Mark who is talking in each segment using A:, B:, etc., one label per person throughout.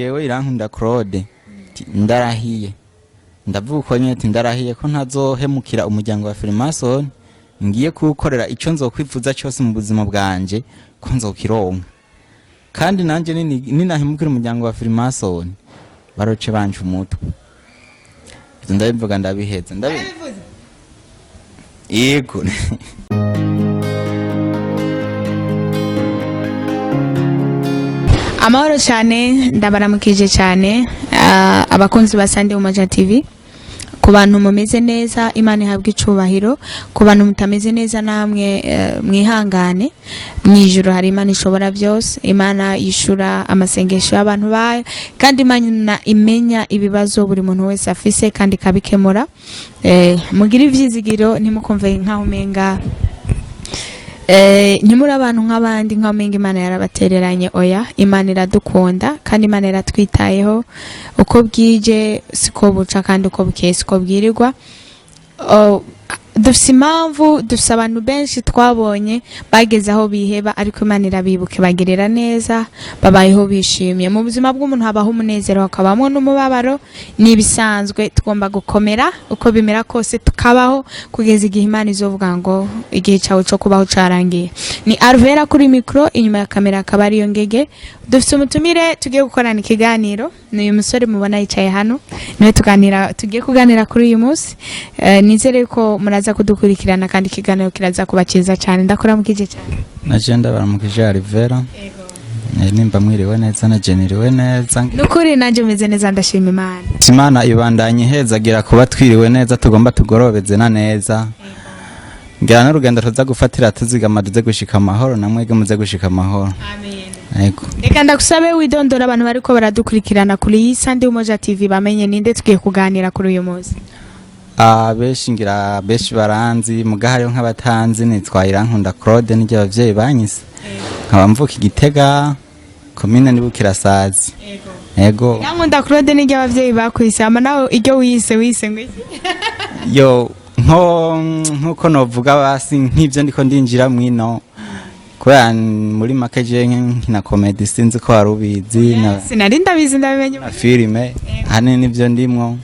A: Jewe Irankunda Claude, ti ndarahiye, ndavuga uko nyene, ati ndarahiye ko ntazohemukira umuryango wa Freemason, ngiye kuwukorera ico nzokwifuza cyose mu buzima bwanje ko nzokironka. Kandi nanje ninahemukira umuryango wa Freemason, baroce banje umutwe. Ivyo ndabivuga, ndabiheza, yego.
B: Amahoro cyane, ndabaramukije cyane, abakunzi ba Sunday Umoja TV. Ku bantu mumeze neza, Imana ihabwe icubahiro. Ku bantu mutameze neza namwe, mwihangane. Mu ijuru hari Imana ishobora byose, Imana yishura amasengesho y'abantu bayo, kandi Imana imenya ibibazo buri muntu wese afise kandi ikabikemura. Mugire ivyizigiro, ntimukumve nkaho umenga ntimuri abantu nk'abandi, nk'aho umenga Imana yarabatereranye. Oya, Imana iradukunda kandi Imana iratwitayeho. Uko bwije siko buca, kandi uko bukeye siko bwirirwa. Oh, dufise impamvu, dufise abantu benshi twabonye bageze aho biheba, ariko Imana irabibuka, ibagirira neza, babayeho bishimye. Mu buzima bw'umuntu habaho umunezero, hakabamo n'umubabaro, ni ibisanzwe. Tugomba gukomera uko bimera kose, tukabaho kugeza igihe Imana izovuga ngo igihe cyawe cyo kubaho carangiye. Ni Alvera kuri mikro, inyuma ya kamera akaba ariyo Ngege. Dufise umutumire tugiye gukorana ikiganiro, ni uyu musore mubona yicaye hano, niwe tuganira, tugiye kuganira kuri uyu munsi. Nizere ko muraza kudukurikirana kandi ikiganiro kiraza kuba cyiza cyane. Ndakuramukije cyane.
A: Naje ndabaramukije, Alvera. Nimba mwiriwe neza, naje niriwe neza.
B: Nukuri nanjye meze neza, ndashima Imana.
A: Imana ibandanye ihezagira kuba twiriwe neza, tugomba tugorobeze na neza. Ngira n'urugendo tuza gufatira tuzigama, tuze gushika amahoro, namwege muze gushika amahoro.
B: Amen.
A: Yego.
B: Reka ndagusabe widondora, abantu bariko baradukurikirana kuri Sunday Umoja TV bamenye ninde tugiye kuganira kuri uyu munsi.
A: Ah, benshi ngira benshi baranzi, muga hariho nk'abatanzi. Nitwa Irankunda Claude, niryo abavyeyi banyise. Nkaba mvuka Igitega, komine ni Bukirasazi. Yego.
B: Irankunda Claude niryo abavyeyi bakwise, ama nawe iryo wise ngo iki?
A: Yo, nko nkuko novuga, basi nk'ivyo ndiko ndinjira mwino, kubera muri make je nkina comedy, sinzi ko wari ubizi na
B: Sinari ndabizi, ndabimenye.
A: na filime ahanini nivyo ndimwo.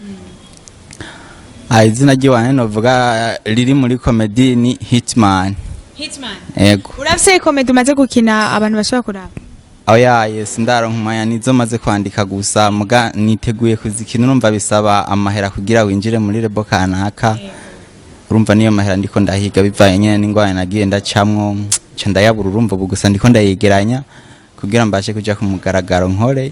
A: Ah, izina ry'iwanje novuga riri muri comedy ni Hitman.
B: Hitman.
A: Yego.
B: Urafise comedy umaze gukina abantu bashobora kuraba?
A: Oya, yes, ndaronka umwanya, nizo maze kwandika gusa, muga niteguye kuzikina. Urumva bisaba amahera kugira winjire muri label kanaka. Urumva niyo mahera ndiko ndahiga, bivanye nyene n'ingwara nagiye ndacamwo, nca ndayabura. Urumva ubu gusa ndiko ndayegeranya kugira mbashe kuja ku mugaragaro, nkore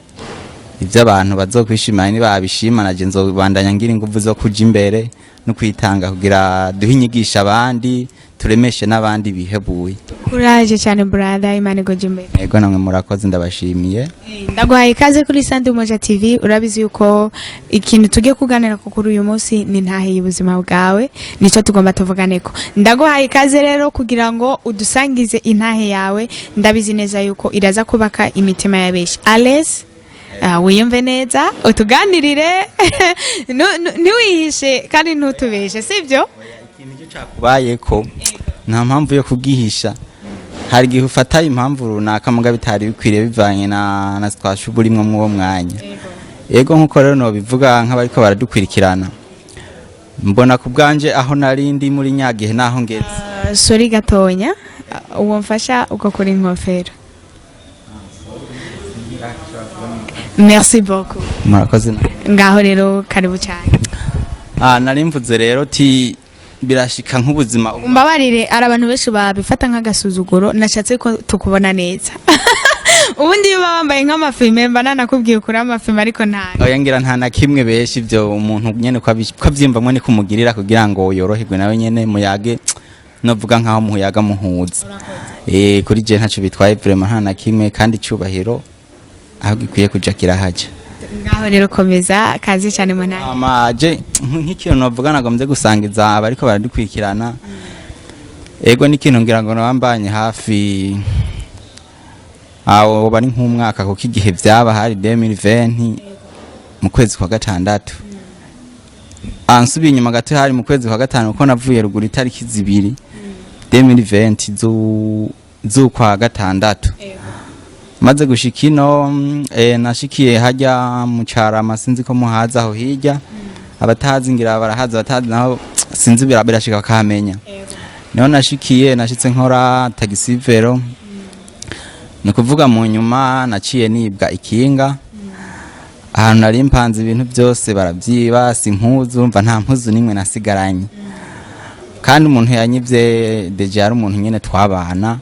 A: ivyo abantu bazokwishimira. Nibabishima, naje nzobandanya ngira inguvu zo kuja imbere no kwitanga kugira duhe inyigisho abandi, turemeshe n'abandi bihebuye.
B: Kuraje cyane brother, Imana igoje imbere.
A: Yego, namwe murakoze, ndabashimiye.
B: Ndaguhaye ikaze kuri Sunday Umoja TV. Urabizi yuko ikintu tugiye kuganira ko kuri uyu munsi ni ntahe y'ubuzima bwawe, nico tugomba tuvuganeko. Ndaguhaye ikaze rero kugira ngo udusangize intahe yawe. Ndabizi neza yuko iraza kubaka imitima ya benshi. Ales, wiyumve neza, utuganirire. Ntiwihishe kandi ntutubeshe, sibyo?
A: Ikintu icyo cyakubayeko nta mpamvu yo kugihisha. Hari igihe ufata impamvu runaka muga bitari bikwiriye, bivanye na situation uba urimwo mw'uwo mwanya. Yego, nkuko rero nobivuga, nk'abariko baradukurikirana, mbona ku bwanje aho nari ndi muri nyagihe naho ngeze.
B: Sorry gatonya, uwo mfasha ugakora inkofero. Merci beaucoup.
A: Murakoze.
B: Ngaho rero, karibu cyane.
A: Ah, nari mvuze rero ti birashika nk'ubuzima.
B: Umbabarire, hari abantu benshi babifata nk'agasuzuguro. Nashatse ko tukubona neza. Ubundi iyo uba wambaye nk'amafime mba nanakubwiye ukuri amafime, ariko ntayo.
A: Oya, ngira nta na kimwe. Benshi ibyo umuntu nyene ko avyiyumvamwo niko umugirira kugira ngo yoroherwe nawe nyene muyage, novuga nkaho muyaga muhuza. Kuri je ntaco bitwaye vraiment, nta na kimwe, kandi icubahiro aho gikwiye kuja kirahaja.
B: Ngaho rero komeza, kazi cyane mu ntara.
A: Ama je nk'ikintu novuga nagombye gusangiza abariko baradukurikirana, ego, n'ikintu ngira ngo nabambanye hafi aho bari nk'umwaka, kuko igihe vyaba hari 2020 mu kwezi kwa gatandatu. Ansubiye inyuma gato, hari mu kwezi kwa gatanu, kuko navuye ruguru itariki 2 2020 z'ukwa gatandatu. Maze gushika ino, nashikiye hajya mu Carama, sinzi ko muhaza aho hirya. Abatahazi ngira barahaza, abatahazi naho sinzi birashika bakahamenya. Niho nashikiye, nashitse nkora taxi vélo. Ni ukuvuga mu nyuma naciye nibwa ikinga, ahantu nari mpanze ibintu byose barabyiba, si impuzu, mva nta mpuzu n'imwe nasigaranye. Kandi umuntu yanyivye déjà yari umuntu nyene twabana.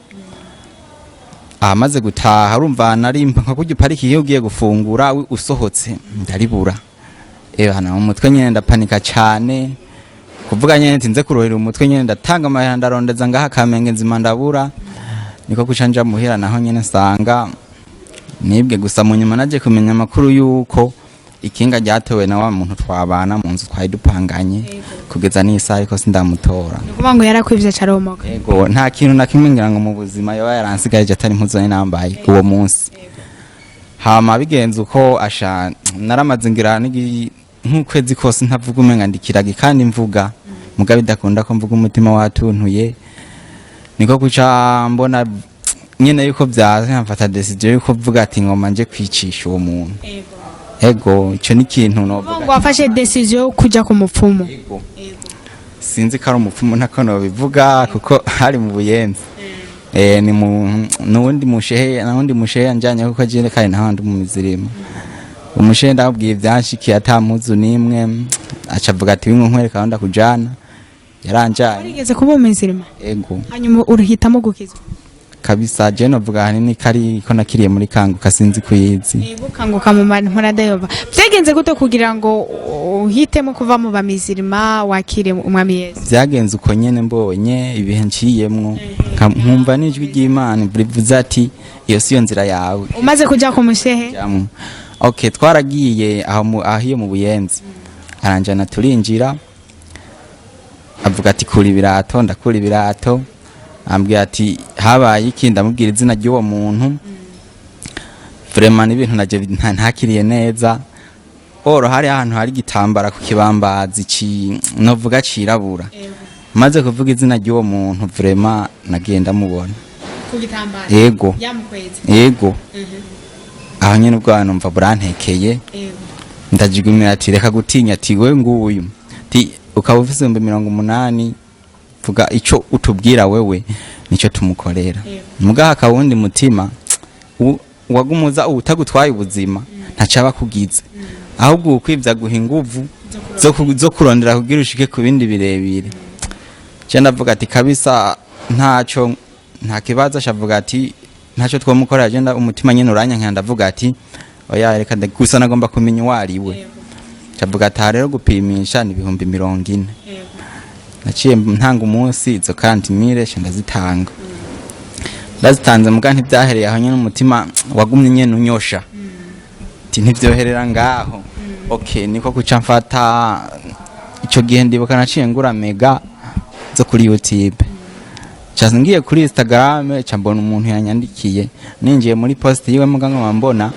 A: Ahamaze gutaha, urumva nari nka kurya uparika iyo ugiye gufungura, usohotse ndaribura. Hano mu mutwe nyene ndapanika cane, kuvuga nyene ntinze kuruhira umutwe nyene, ndatanga amahera, ndarondeza ngaha Kamenge nzima ndabura. Niko kuca nja muhira, naho nyene nsanga nibwe. Gusa mu nyuma naje kumenya amakuru yuko ikinga ryatowe na wa muntu twabana mu nzu twari dupanganye kugeza n'isaha, ariko sindamutora.
B: Ni ukuvuga ngo yarakwivye acaromoka?
A: Ego, nta kintu na kimwe ngira ngo mu buzima yoba yaransigaje atari impuzu nari nambaye uwo munsi. Hama bigenze uko, asha naramaze ngira nk'ukwezi kose ntavuga, umenga ndikiragi kandi mvuga muga bidakunda ko mvuga, umutima watuntuye. Niko kuca mbona nyene yuko vyaza, mfata décision yuko mvuga ati ngoma nje kwicisha uwo muntu. Ego, ico ni ikintu novuga.
B: Ngo wafashe décision yo kuja ku mupfumu?
A: Ego. Sinzi ko ari umupfumu, ntako nobivuga kuko hari mu Buyenzi. Ni mu nuwundi mushehe, nuwundi mushehe yanjanye, kuko jene kandi ntahandi mu mizirima. Umushehe ndamubwiye ivyanshikiye ata mpuzu n'imwe, aca avuga ati wimwe nkwereka aho ndakujana. Yaranjanye.
B: Warigeze kuba umuzirima?
A: Ego.
B: Hanyuma uruhitamo gukizwa?
A: Kabisa, je novuga ahanini kari ko nakiriye muri Kanguka, sinzi kuyizi.
B: Gukanguka mu mpuradayova. Byagenze gute kugira ngo uhitemo kuva mu bamizirima wakire umwami Yesu?
A: Vyagenze uko nyene, mbonye ibihe nciyemwo, nkumva n'ijwi ry'Imana rivuze ati iyo siyo nzira yawe.
B: Umaze kuja ku mushehe?
A: Jamwe. Okay, twaragiye aho aho iyo mu Buyenzi, aranjana turinjira, avuga ati kura ibirato, ndakura ibirato. Ambwira ati habaye iki? Ndamubwira izina ry'uwo muntu. Vraiment n'ibintu naje ntakiriye neza. Oro hari ahantu hari igitambara ku kibambazi novuga cirabura. Maze kuvuga izina ry'uwo muntu, vraiment nagiye ndamubona.
B: Ku gitambara?
A: Yego.
B: Yamukweze?
A: Yego. Aho nyene ubwo numva burantekeye, ndajigumira ati reka gutinya, ati we nguyu, ati ukaba ufise 80,000, vuga ico utubwira wewe nico tumukorera. Mugaha akawundi mutima wagumuza utagutwaye ubuzima ntacaba kugize, ahubwo ukwivya guha inguvu zo kurondera kugira ushike ku bindi birebire. Je ndavuga ati kabisa ntaco, nta kibazo. Ashavuga ati ntaco twomukorera. Je umutima nyene uranyanka, ndavuga ati oya, reka gusa nagomba kumenya uwo ari we. Cavuga ati aha rero gupimisha ni 40,000. Naciye ntanga umunsi izo 40 000, ca ndazitanga. Ndazitanze, muga ntibyahereye aho nyene, umutima wagumye nyene unyosha ati ntivyoherera ngaho. Okay, niko kuca mfata ico gihe, ndibuka naciye ngura mega zo kuri YouTube, ca ngiye kuri Instagram, ca mbona umuntu yanyandikiye. Ninjiye muri post yiwe, muga nkaba mbona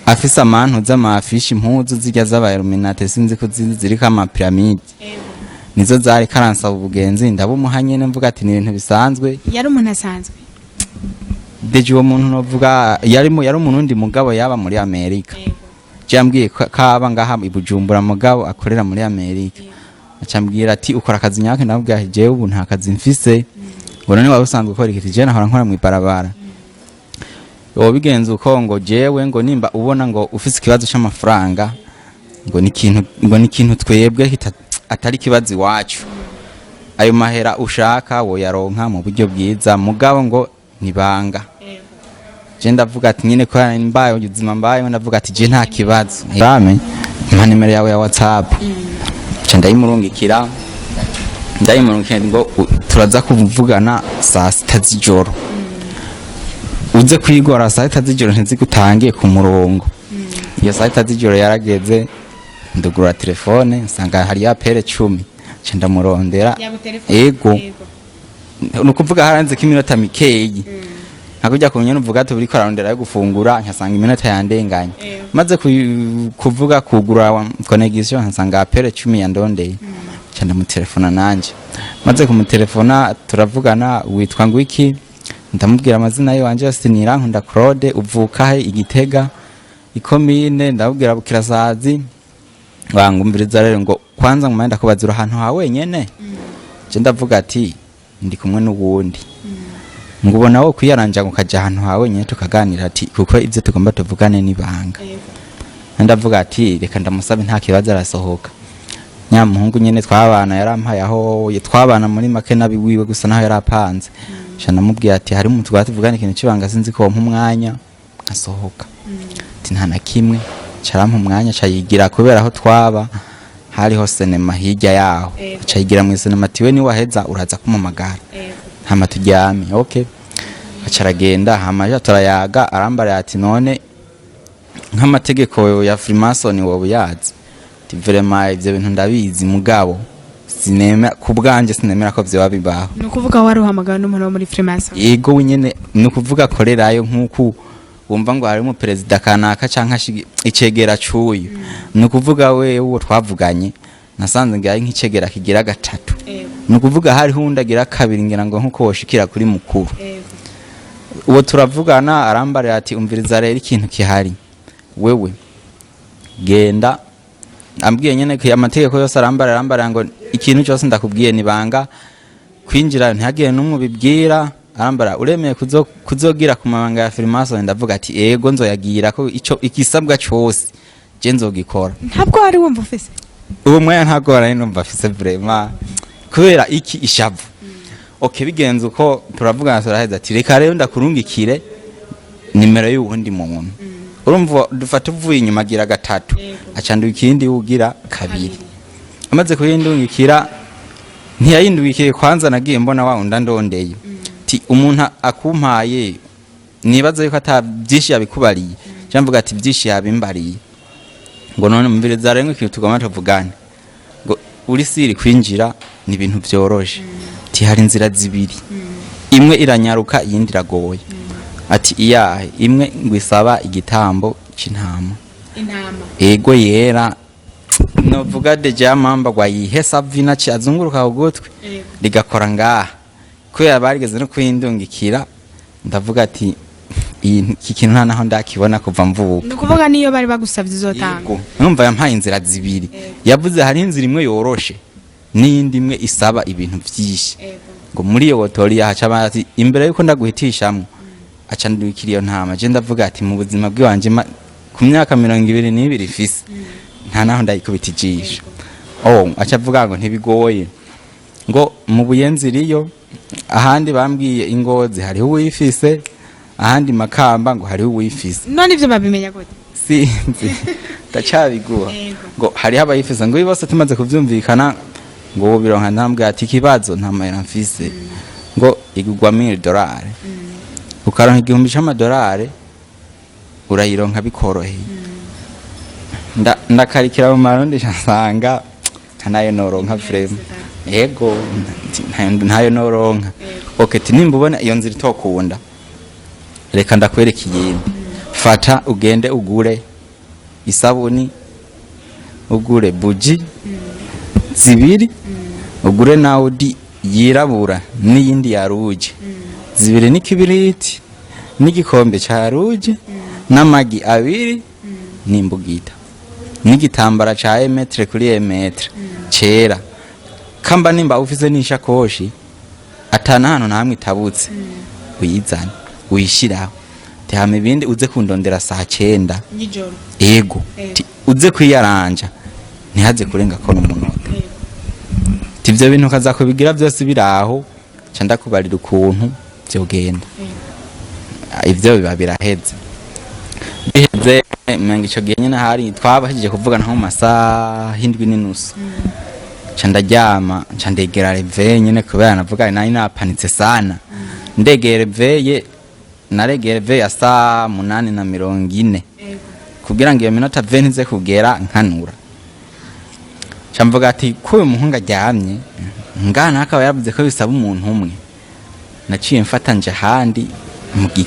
A: afise amantu z'amafishi, impuzu zirya z'aba Illuminati, sinzi ko ziriko ama pyramide, nizo zari karansaba ubugenzi. Ndabumuha nyene, mvuga ati ni ibintu bisanzwe.
B: Yari umuntu asanzwe?
A: Déjà uwo muntu novuga yari umurundi, mugabo yaba muri Amerika. Je yambwiye ko kaba ngaha i Bujumbura, mugabo akorera muri Amerika. Acambwira ati ukora akazi nyake? Ndamubwira ati jewe ubu nta kazi mfise. Ngo none waba usanzwe ukora iki? Je nahora nkora mw'ibarabara. Yoba bigenze uko, ngo jewe ngo nimba ubona ngo ufise ikibazo c'amafaranga, ngo ni ikintu twebwe atari ikibazo iwacu, ayo mahera ushaka woyaronka mu buryo bwiza, mugabo ngo nibanga. Je ndavuga ati nyine ko mbaye ubuzima mbaye, ndavuga ati je nta kibazo, rame mpa nimero yawe ya WhatsApp. Nca ndayimurungikira, ndayimurungikira ngo turaza kuvugana saa 6 z'ijoro, uze kwigora saa 6 z'ijoro ntizigutangiye ku murongo. Iyo saa 6 z'ijoro yarageze, ndugura telefone nsanga hari ya pere 10, nca ndamurondera. Ego, ni ukuvuga haranze ko iminota mikeyi nka kujya kumenya nuvuga ati uriko ararondera yo gufungura, nkasanga iminota yandenganye. Maze kuvuga kugura connexion, nkasanga appel 10 yandondeye, nca ndamutelefona. Nanje maze kumutelefona turavugana, witwa ngo iki? Ndamubwira amazina yiwanje yose: "Nirankunda Claude, uvuka he?" "Igitega, ikomine." Ndamubwira Bukirasazi. "Wangumviriza rero," ngo, "kwanza nguma ndakubaza, uri ahantu ha wenyene?" Je ndavuga ati: "Ndi kumwe n'uwundi." Ngo: "Ubona wo kwiyaranja ngo ukaja ahantu ha wenyene tukaganira?" Ati: "Kuko ivyo tugomba tuvugane n'ibanga." Ndavuga ati: "Reka ndamusabe, nta kibazo." Arasohoka. Nyamuhungu nyene twabana yarampaye aho twabana, muri make nabi wiwe gusa naho yarapanze. Sha namubwiye ati: "Hari umuntu twaba tuvugana ikintu c'ibanga, sinzi ko wompa umwanya nkasohoka." Ati: "Nta na kimwe." Carampa umwanya, cayigira, kubera aho twaba hariho cinéma hirya yaho, cayigira mu cinéma. Ati: "We niwaheza uraza kumpamagara hama turyame." Okay, aca aragenda. Hama ja turayaga, arambara ati: "None nk'amategeko ya Freemason wowe uyazi?" Ati: "Vraiment ivyo bintu ndabizi, mugabo sinemera ku bwanje, sinemera ko vyoba bibaho."
B: Ni ukuvuga wari uhamagawe n'umuntu wo muri Freemason?
A: Yego, wenyene, ni ukuvuga akorerayo, nk'uku wumva ngo hari umuperezida kanaka canke icegera c'uyu. Ni ukuvuga we uwo twavuganye nasanze ngira ari nk'icegera kigira gatatu, ni ukuvuga hariho uwundi agira kabiri, ngira ngo nkuko woshikira kuri mukuru. Uwo turavugana, arambarira ati: "Umviriza rero, ikintu kihari, wewe genda." Ambwiye nyene ko amategeko yose, arambarira ngo: "Ikintu cyose ndakubwiye nibanga, kwinjira ntihagire n'umwe ubibwira." Arambara: "Uremeye kuzogira ku mabanga ya Freemason?" Ndavuga ati: "Ego, nzoyagira ko ico igisabwa cose je nzogikora."
B: Ntabwo wari wumva ufise?
A: Uwo mwanya ntabwo nari numva afise vraiment, kubera iki? Ishavu. Okay, bigenze uko, turavugana, turaheza. Ati: "Reka rero ndakurungikire nimero y'uwundi muntu." Urumva dufata uvuye inyuma agira gatatu, acanduka ikindi ugira kabiri. Amaze kuyindungikira, ntiyayindukiye kwanza, nagiye mbona wa wundi andondeye. Ti umuntu akumpaye, nibaza yuko ata byinshi yabikubariye. Cyangwa mvuga ati: "Byinshi yabimbariye." Ngo: "None mviriza rero, ikintu tugomba tuvugane," ngo, "uri sûr kwinjira ni ibintu vyoroshe." Ati: "Hari inzira zibiri, imwe iranyaruka, iyindi iragoye." Ati: "Iyahe?" Imwe ngo isaba igitambo c'intama.
B: Intama?
A: Ego, yera. Novuga déjà mamba gwayihesa vina ci azunguruka ku gutwi rigakora ngaha, kubera barigeze no kuyindungikira. Ndavuga ati: "Iki kintu nta naho ndakibona kuva mvuka."
B: Ni ukuvuga niyo bari bagusabye uzotanga?
A: Yego. Numva yampaye inzira zibiri. Yavuze hari inzira imwe yoroshe n'iyindi imwe isaba ibintu vyinshi. Ngo muri iyo wotori yahaca ati: "Imbere yuko ndaguhitishamwo," aca ndwikira iyo ntama. Je ndavuga ati: "Mu buzima bw'iwanje, ku myaka 22 ifise, nta naho ndayikubita ijisho." Oh, aca avuga ngo ntibigoye, ngo mu Buyenzi iriyo, ahandi bambwiye Ingozi hariho uwifise, ahandi Makamba ngo hariho uwifise.
B: None ivyo babimenya gute?
A: Sinzi, ndacabiguha.
B: Yego.
A: Ngo hariho abayifise, ngo bose tumaze kuvyumvikana ngo wobironka. Ntambwe ati: "Ikibazo nta mahera mfise." Ngo igugwa $1000, ukaronka 1000 c'amadolari urayironka bikoroheye. Ndakarikira mu marundi, nsanga ntayo noronka vraiment. Yego, ntayo noronka. Okay, ti nimba ubona iyo nzira itokunda, reka ndakwereka iyindi. Fata ugende ugure isabuni, ugure buji zibiri, ugure nawudi yirabura n'iyindi ya rouge zibiri, n'ikibiriti n'igikombe ca rouge n'amagi abiri n'imbugita n'igitambara ca 1 mètre kuri 1 mètre cera, kamba nimba ufise n'ishakoshi atana hano na hamwe itabutse, uyizane uyishiraho. Tihama ibindi uze kundondera saa 9
B: y'ijoro.
A: Ego.
B: Ego.
A: Ti uze kwiyaranja ntihaze kurenga ko n'umunota. Ti ivyo bintu kaza kubigira byose biraho, ca ndakubarira ukuntu vyogenda. Ivyo biba biraheze, biheze menga ico gihe nyene hari twabashije kuvugana nko mu masaha 7:30. Ca ndaryama, ca ndegera réveil nyene, kubera navuga nari napanitse sana. Ndegera réveil, naregera réveil ya saa 8:40 kugira ngo iyo minota 20 ize kugera nkanura. Ca mvuga ati: "Ko uyu muhungu aryamye ngana akaba yaravuze ko bisaba umuntu umwe." Naciye mfata nje ahandi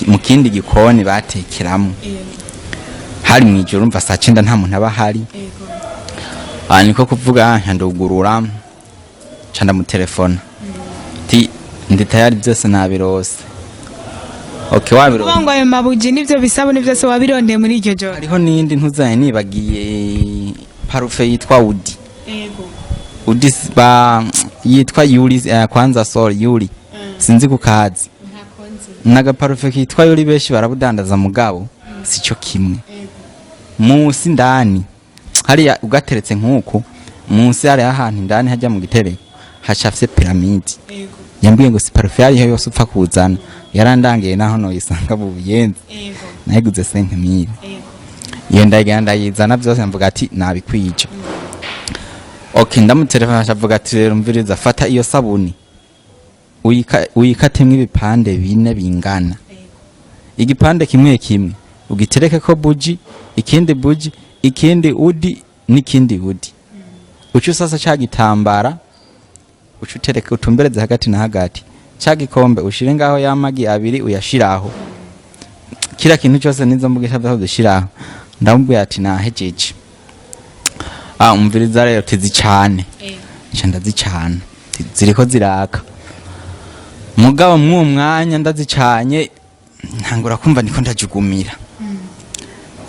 A: mu kindi gikoni batekeramo. Hari mu ijoro, umva saa 9 nta muntu aba ahari. Aha niko kuvuga, nca ndugurura, nca ndamutelefona ti: "Ndi tayari, byose nabirose." Okay, wabiro.
B: Kuvuga ngo ayo mabuji n'ivyo bisabune byose wabirondeye muri iryo joro?
A: Hariho n'iyindi ntuzanye, nibagiye, parufe yitwa Udi. Udi ba yitwa Yuri, kwanza sorry, Yuri, sinzi kukazi. N'agaparufe kitwa Yuri, benshi barabudandaza, mugabo sico kimwe. Musi ndani hariya ugateretse nk'uku, munsi hariya ahantu indani hajya mu gitereko hacafye piramide. Yambwiye ngo si parufe yariyo yose upfa kuzana, yarandangiye naho noyisanga mu Buyenzi. Nayiguze 5000. Iyo ndagenda ndayizana byose, mvuga ati nabikwije. Okay, ndamutelefona, avuga ati rero umviriza, fata iyo sabuni uyikatemwo ibipande bine bingana. Igipande kimwe kimwe ugitereke ko buji, ikindi buji, ikindi udi n'ikindi udi. Uca usasa ca gitambara, uca utereke utumbereze hagati na hagati, ca gikombe ushire ngaho, y'amagi abiri uyashiraho, kila kintu cyose nizo mbuga vyose dushiraho. Ndamubwira ati nahejeje. Ah, umviriza rero, tizicane. Nca ndazicana. Ziriko ziraka, mugabo mw'uwo mwanya ndazicanye ntangura kumva ndiko ndajugumira,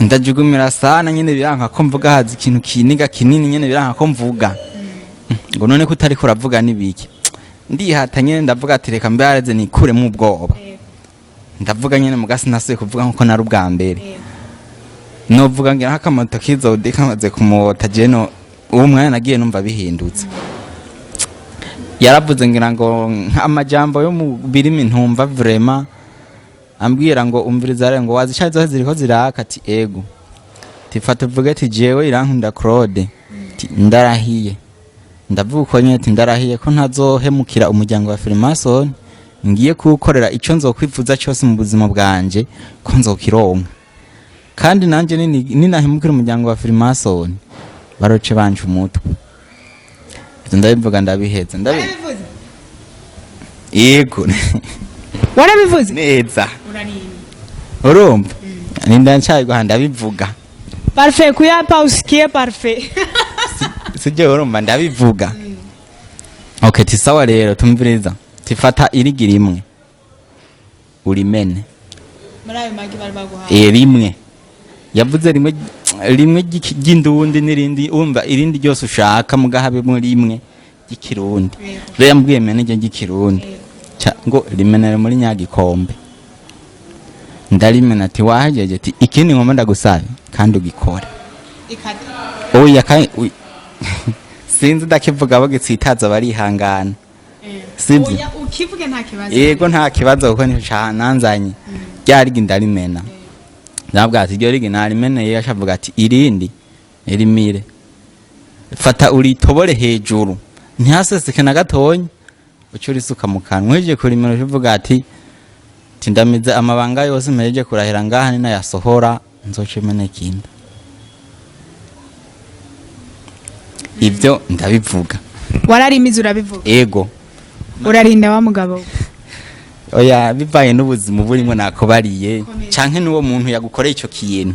A: ndajugumira sana nyene, biranka ko mvuga, haza ikintu kiniga kinini nyene, biranka ko mvuga. Ngo none ko utariko uravuga nibiki? Ndihata nyene, ndavuga ati reka mbe yareze nikuremo ubwoba. Ndavuga nyene, mugasi nasuye kuvuga nkuko nari ubwa mbere. Novuga ngira nk'akamoto k'izodi kamaze kumota jeno. Uwo mwanya nagiye numva bihindutse. Yaravuze ngira ngo amajambo yo mu birimi ntumva vraiment. Ambwira ngo umviriza rero, ngo wazicaye zose ziriko ziraka? Ati ego. Tifata uvuge ati jewe Irankunda Claude, ati ndarahiye. Ndavuga uko nyene, ati ndarahiye ko ntazohemukira umuryango wa Freemason, ngiye kuwukorera ico nzokwifuza cyose mu buzima bwanje ko nzokironka, kandi nanje ninahemukira umuryango wa Freemason baroce banje umutwe. Ivyo ndabivuga, ndabiheza,
B: Warabivuze?
A: Yego.
B: Warabivuze?
A: Neza. Urumva ninda ncayiguha, ndabivuga.
B: Parfait, kuyapa usikie parfait.
A: Sijye, urumva ndabivuga. Okay, ti sawa rero, tumviriza, tifata irigi rimwe urimene.
B: Muri ayo magi bari baguhaye?
A: Eh, rimwe yavuze, rimwe rimwe ry'indundi n'irindi, umva, irindi ryose ushaka, mugahabemo rimwe ry'ikirundi. Rero yambwiye mene ryo ry'ikirundi. Ngo rimenere muri nyagikombe. Ndarimena. Ati wahejeje? Ati ikindi ngomba ndagusabe kandi ugikore.
B: Ikata.
A: Oya, kandi sinzi, ndakivuga bagitsitaza barihangana, sibyo?
B: Oya, ukivuge, nta kibazo.
A: Yego, nta kibazo, kuko nico cananzanye. Rya rigi ndarimena, ndabwira ati iryo rigi narimeneye. Acavuga ati irindi rimire, fata uritobore hejuru ntihaseseke na gatonya, uce urisuka mu kanwa. Uhejeje kurimira, uca uvuga ati ndamize amabanga yose mpejeje kurahira ngaha, ninayasohora nzoca imeneka inda. Ibyo ndabivuga.
B: Wararimize urabivuga?
A: Ego.
B: Urarinda wa mugabo we.
A: Oya, bivaye n'ubuzima burimo nakobariye canke n'uwo muntu yagukoreye ico kintu.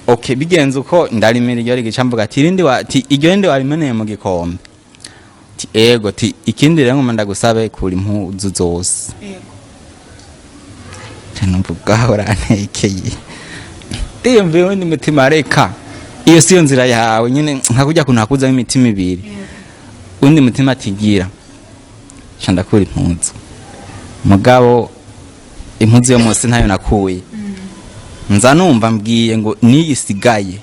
A: Okay, bigenze uko, ndarimira iryo rigica, mvuga ati irindi wa ati iryo rindi warimeneye mu gikombe? Ti ego. Ti ikindi rero ngoma ndagusabe, kura impuzu zose. Numva ubwaho urantekeye, ndiyumviye uwundi mutima, reka iyo siyo nzira yawe nyene, nka kurya kuntu hakuzamo imitima ibiri. Uwundi mutima atigira ca ndakura impuzu, mugabo impuzu yo munsi ntayo nakuye. Nza numva mbwiye ngo niyisigaye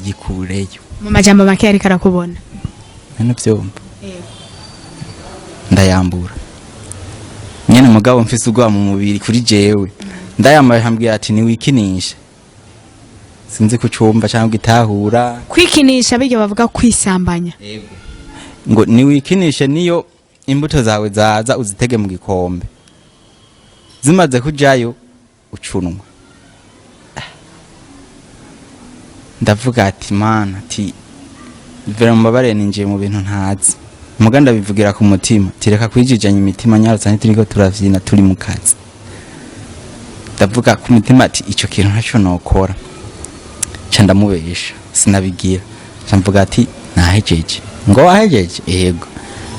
A: yikureyo.
B: Mu majambo make yariko arakubona.
A: None vyumva ndayambura nyene, mugabo mfise ubwoba mu mubiri kuri jewe. Ndayambaye, ambwira ati niwikinishe. Sinzi kucumva cyangwa gitahura.
B: Kwikinisha biryo bavuga kwisambanya.
A: Ngo niwikinishe, niyo imbuto zawe zaza uzitege mu gikombe, zimaze kujayo ucunwa. Ndavuga ati mana, ati vera mubabare, ninjiye mu bintu ntazi. Muga ndabivugira ku mutima, tireka kwijijanya imitima, nyarutsa ntituriko turavyina, turi mu kazi. Ndavuga ku mutima ati ico kintu ntaco nokora. Ca ndamubesha, sinabigira. Ca mvuga ati nahejeje. Ngo wahejeje? Yego.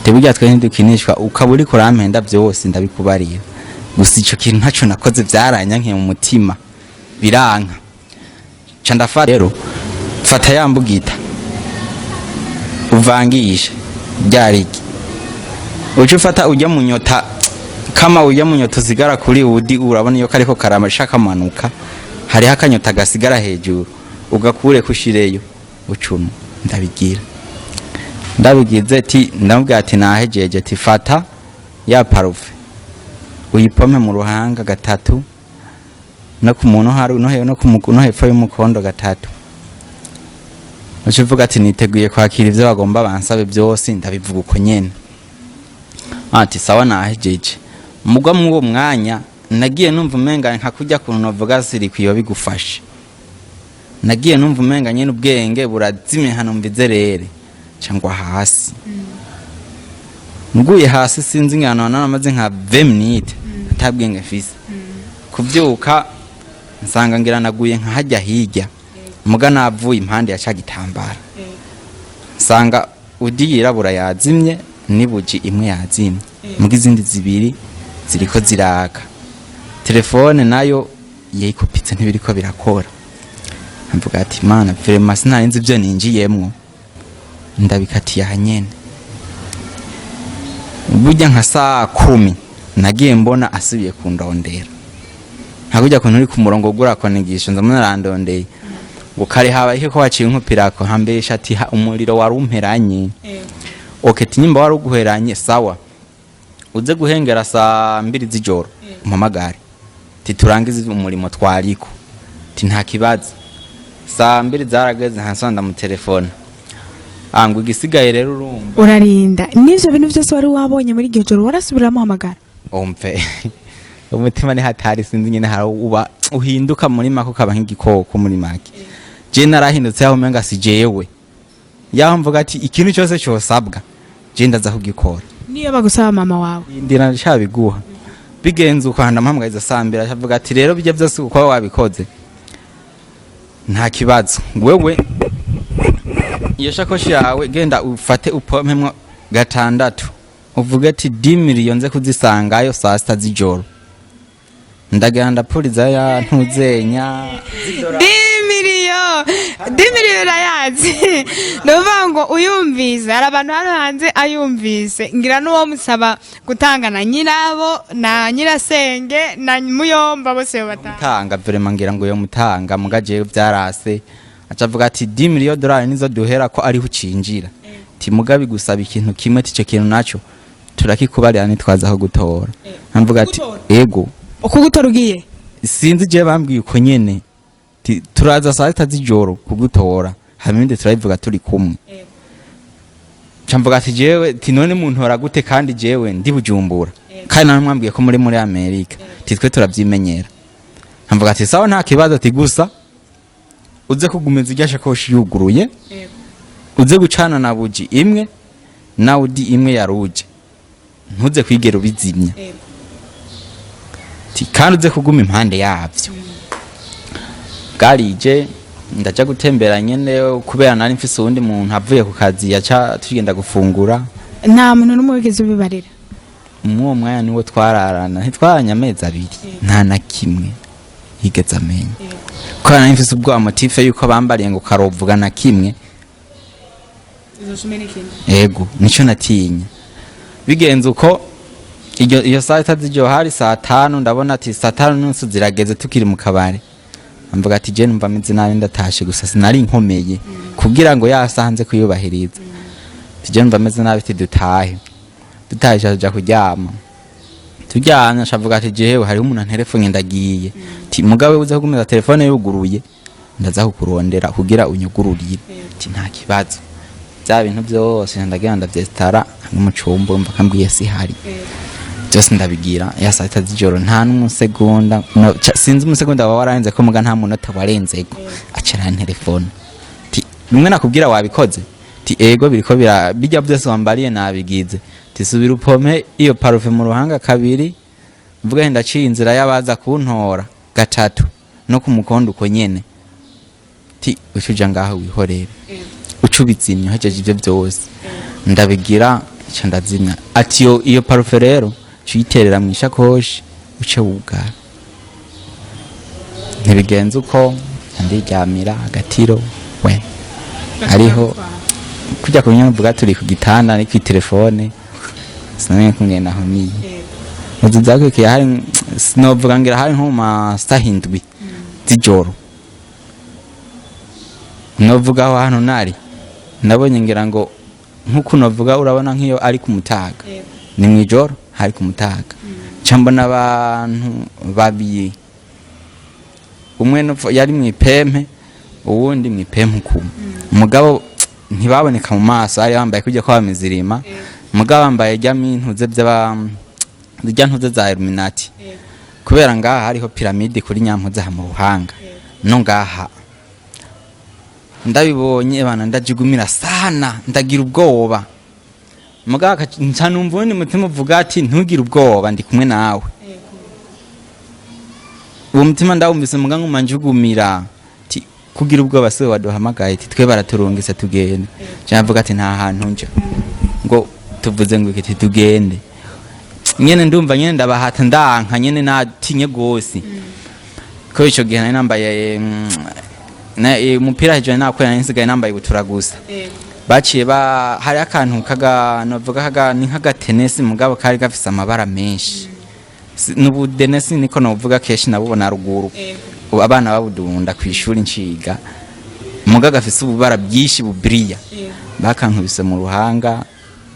A: Ati burya twe ntidukinishwa, ukaba uriko urampenda, vyose ndabikubarira. Gusa ico kintu ntaco nakoze, vyaranyankiye mu mutima, biranka. Ca ndafata rero, fata ya mbugita uvangisha ryariki, uca ufata ujya mu nyota, kama ujya mu nyota usigara kuri udi, urabona iyo kariko karamasha kamanuka, hariho akanyota gasigara hejuru, ugakure kushireyo ucunu. Ndabigira, ndabigize ti ndamubwira ati nahejeje, ati fata ya parufe uyipompe mu ruhanga gatatu, no ku muntu hari no he no ku no hepfo y'umukondo gatatu. Uca uvuga ati niteguye kwakira ivyo bagomba bansabe byose. Ndabivuga uko nyene, ati sawa, nahejeje. Mugwa muri uwo mwanya nagiye numva umenga nka kurya kuntu novuga siri kuyo bigufashe, nagiye numva umenga nyene ubwenge burazimye, hano numva izerere cyangwa hasi. Nguye hasi, sinzi ingano namaze, nka 20 minutes atabwenge mfise. Kuvyuka nsanga ngira naguye nka hajya hirya, muga navuye impande ya ca gitambara, nsanga udi yirabura yazimye n'ibuji imwe yazimye, muga izindi zibiri ziriko ziraka. Telefone nayo yayikupitse, ntibiriko birakora. Mvuga ati mana, vraiment sinari nzi ibyo ninjiyemwo, ndabikatiye aha nyene. Burya nka saa 10 nagiye mbona asubiye kundondera, nka kurya kuntu uri ku murongo ugura konegisha, nza arandondeye ngo kare habaye ko waciye inkupirako, hambesha ati umuriro wari umperanye. Okay, ati nyimba wari uguheranye, sawa, uze guhengera saa 2 z'ijoro umpamagare, ti turangize umurimo twariko, ti nta kibazo. Saa 2 zarageze, ntasonda ndamutelefona ngo igisigaye rero urumva.
B: Urarinda n'ivyo bintu byose wari wabonye muri iryo joro, warasubira uramuhamagara?
A: Umve, umutima ni hatari, sinzi nyine hari uba uhinduka muri make ukaba nk'igikoko. Muri make je narahindutse, aho umenga si jewe, yaho mvuga ati ikintu cyose cyosabwa je ndaza kugikora.
B: Niyo bagusaba mama wawe?
A: Ndira nshabiguha. Bigenze uko, ndamuhamagariza saa 2, avuga ati rero bijya byose uko wabikoze nta kibazo, wewe iyo shakoshi yawe genda ufate upompemwo gatandatu, uvuge ati 10 millions nze kuzisangayo saa 6 z'ijoro. Ndagenda ndapuriza ya ntuzenya.
B: 10 millions, 10 millions urayazi? Ni ukuvuga ngo uyumvise, hari abantu hano hanze ayumvise ngira n'uwo musaba gutanga na nyirabo na nyirasenge na muyomba bose batanga.
A: Mutanga vraiment, ngira ngo yo mutanga, muga jewe byarase. Aca avuga ati 10 millions dolari nizo duhera ko ariho ucinjira, ti muga bigusaba ikintu kimwe, ti ico kintu naco turakikubarira nitwaza aho gutora. Mvuga ati ego.
B: Ukugutora ugiye?
A: Sinzi, je bambwiye uko nyene, ti turaza saa 6 z'ijoro kugutora, hama ibindi turabivuga turi kumwe. Ca mvuga ati jewe, ti none muntora gute kandi jewe ndi Bujumbura, kandi namwe mwambwiye ko muri Amerika? Ti twe turavyimenyera. Mvuga ati sawa, nta kibazo, ati gusa uze kugumiza irya shakoshi yuguruye, uze gucana na buji imwe na udi imwe ya rouge, ntuze kwigera ubizimya, ti kandi uze kuguma impande yavyo. Bwarije, ndaja gutembera nyene, kubera nari mfise uwundi muntu avuye ku kazi yaca tugenda gufungura.
B: Nta muntu n'umwe wigeze ubibarira?
A: Mw'uwo mwanya niwo twararana, ntitwaranye amezi 2, nta na kimwe yigeze amenya, kubera nari mfise ubwoba motif yuko bambariye ngo karovuga na kimwe. Ego, nico natinya. Bigenze uko, iyo saa 6 z'ijoro, hari saa 5, ndabona ati saa 5:30 zirageze tukiri mu kabari. Mvuga ati je numva meze nabi, ndatashe. Gusa sinari nkomeye kugira ngo yasanze kuyubahiriza. Ati je numva meze nabi, ati dutahe. Dutahe tuja kuryama. Turyamye ashavuga ati jewe hariho umuntu antelefone, ndagiye, ati mugabe uze kugumiza telefone yuguruye, ndaza kukurondera kugira unyugururire. Ati nta kibazo. Bya bintu byose ndagenda ndavyestara hamwe mu cumba, urumva kambwiye si hari byose, ndabigira ya saa 6 z'ijoro, nta n'umusegonda no, sinzi umusegonda waba wararenze ko, muga nta munota warenzeko aca arantelefona, ti rimwe nakubwira wabikoze? Ti ego, biriko bira bijya byose wambariye nabigize. Ti subira upompe iyo parufe mu ruhanga kabiri, mvuga nti ndaciye inzira y'abaza kuntora gatatu, no ku mukondo uko nyene, ti uca uja ngaho wihorere, uca ubizimya. Uhejeje ivyo byose ndabigira, nca ndazimya. Ati iyo parufe rero uca uyiterera mu ishakoshi. Uce wugara, ntibigenze uko. Ndiryamira agatiro we ariho kujya ku binyamvuga, turi ku gitanda ni ku telefone, sinamenye kungena nahumiye. Muzu zakurikiye hari, sinovuga, ngira hari nko mu masaha 7 z'ijoro. Novuga aho hantu nari nabonye, ngira ngo nk'uko novuga, urabona nk'iyo ari ku mutaga, ni mu ijoro, hari ku mutaga, nca mbona abantu babiri, umwe yari mu ipempe, uwundi mu ipempe ukumwe. Umugabo ntibaboneka mu maso, ari bambaye kujya kwa mizirima, umugabo bambaye rya mintuze by'aba rya ntuze za Illuminati, kubera ngaha hariho piramide kuri nyampuze aha mu ruhanga no ngaha. Ndabibonye bana, ndajigumira sana, ndagira ubwoba. Mugabo nca numva uwundi mutima uvuga ati: "Ntugire ubwoba, ndi kumwe nawe." Uwo mutima ndawumvise, muga nguma njugumira ati: "Kugira ubwoba, siwe waduhamagaye." Ati: "Twe baraturungise, tugende." Nca mvuga ati: "Nta hantu nja." Ngo tuvuze ngo iki? Tugende nyene. Ndumva nyene ndabahata, ndanka nyene, natinye gose ko ico gihe nari nambaye umupira hejuru nakwera, nari nsigaye nambaye ibutura gusa. Baciye ba hari akantu kaga, novuga kaga ni nk'agatenesi, mugabo kari gafise amabara menshi. N'ubudenesi niko novuga, kenshi nabubona ruguru. Ubu abana babudunda kw'ishuri nciga, muga gafise ububara bwinshi bubiriya. Bakankubise mu ruhanga,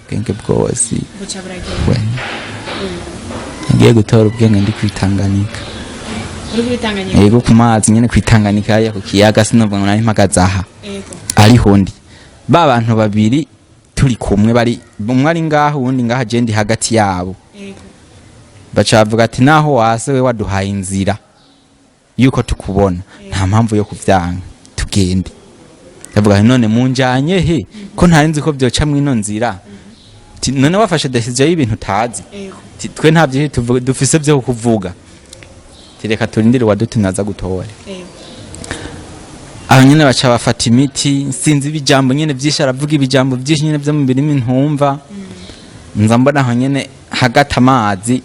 A: ubwenge bwose
B: Buca buragenda.
A: We ngiye gutora ubwenge ndi kwitanganika.
B: Uri kubitanganyika?
A: Yego, ku mazi nyene, kwitanganika hariya ku kiyaga. Sinovuga ngo nari mpagaze aha, ariho ndi, ba bantu babiri turi kumwe, bari umwe ari ngaho, uwundi ngaha, je ndi hagati yabo. Baca bavuga ati: "Naho wase we waduhaye inzira yuko tukubona, nta mpamvu yo kuvyanga, tugende." Ndavuga nti: "None munjanye he, ko ntari nzi ko vyoca mw'ino nzira?" Ti: "None wafashe decision y'ibintu utazi?" Ti: "Twe nta vyinshi dufise vyo kuvuga." Ti: "Reka turindire uwadutumye aza gutore." Aho nyene baca bafata imiti, sinzi ibijambo nyene vyinshi, aravuga ibijambo vyinshi nyene vyo mu birimi ntumva. Nza mbona aho nyene hagati amazi,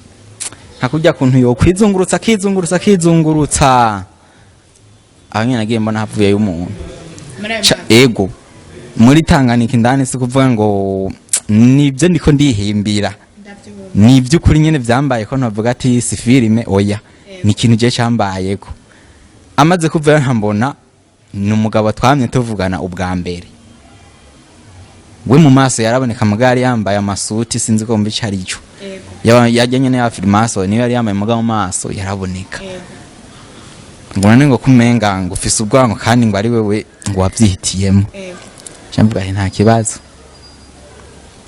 A: nka kurya kuntu yokwizungurutsa, akizungurutsa, akizungurutsa. Aho nyene nagiye mbona havuyeyo umuntu.
B: Muri ayo mazi?
A: Ego, muri Tanganyika indani. Si kuvuga ngo nibyo ndiko ndihimbira.
B: Ndavyumva.
A: Ni iby'ukuri nyene vyambaye, ko ntavuga ati si filime, oya, ni ikintu je cambayeko. Amaze kuvayo, nkambona ni umugabo twamye tuvugana ubwa mbere. We mu maso yaraboneka, mugabo yari yambaye amasuti, sinzi ko mbi ico arico. Yajya nyene ya filimaso niyo yari yambaye, mugabo mu maso yaraboneka. Ngo none ngo kumenga ngo ufise ubwango, kandi ngo ari wewe ngo wavyihitiyemo. Mvuga ati: "Nta kibazo."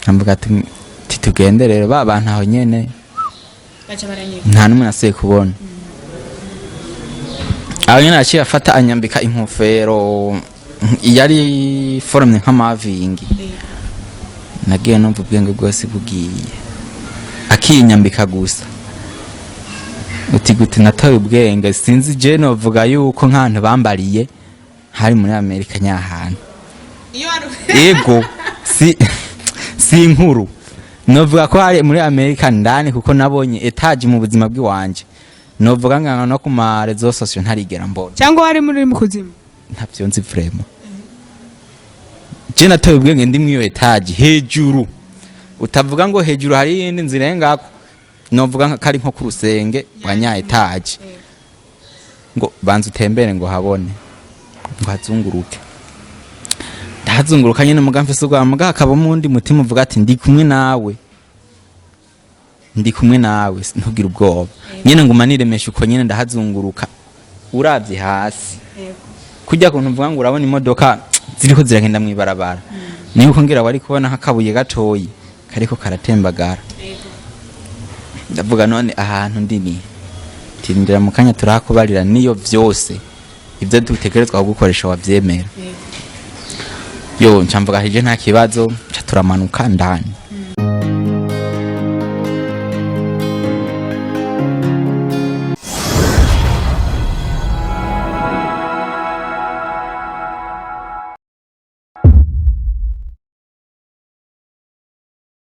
A: Mvuga ati tugende rero. Ba bantu aho nyene
B: Baca baranyika.
A: Nta n'umwe nasubiye kubona. Aho nyene yaciye afata anyambika inkofero yari foromye nk'amavingi. Nagiye numva ubwenge bwose bugiye akinyambika gusa. Uti gute natoye ubwenge? Sinzi, je novuga yuko nk'ahantu bambariye hari muri Amerika nyahantu.
B: Iyo wari
A: Ego, si inkuru, novuga ko hari muri Amerika ndani, kuko nabonye étage mu buzima bw'iwanje, novuga ngana no ku ma réseaux sociaux ntarigera mbona.
B: Cyangwa wari muri mu kuzimu?
A: Ntavyo nzi vraiment. Je natoye ubwenge ndi mw'iyo étage hejuru, utavuga ngo hejuru hari iyindi nzira irengako, novuga nka kari nko ku rusenge rwa nya étage. Ngo banza utembere, ngo habone, ngo hazunguruke. Ndahazunguruka nyene, muga mfise ubwoba, muga hakabamo uwundi mutima uvuga ati: "Ndi kumwe nawe, ndi kumwe nawe, ntugire ubwoba." Nyene nguma niremesha uko nyene, ndahazunguruka. Uravye hasi, kurya kuntu mvuga ngo urabona imodoka ziriko ziragenda mw'ibarabara, niyo uko ngira wari kubona nk'akabuye gatoyi kariko karatembagara. Ndavuga: "None ahantu ndi ni?" Tindira mu kanya, turahakubarira niyo vyose ibyo dutegerezwa kugukoresha wavyemera. Yo, nca mvuga hije nta kibazo. Nca turamanuka ndani.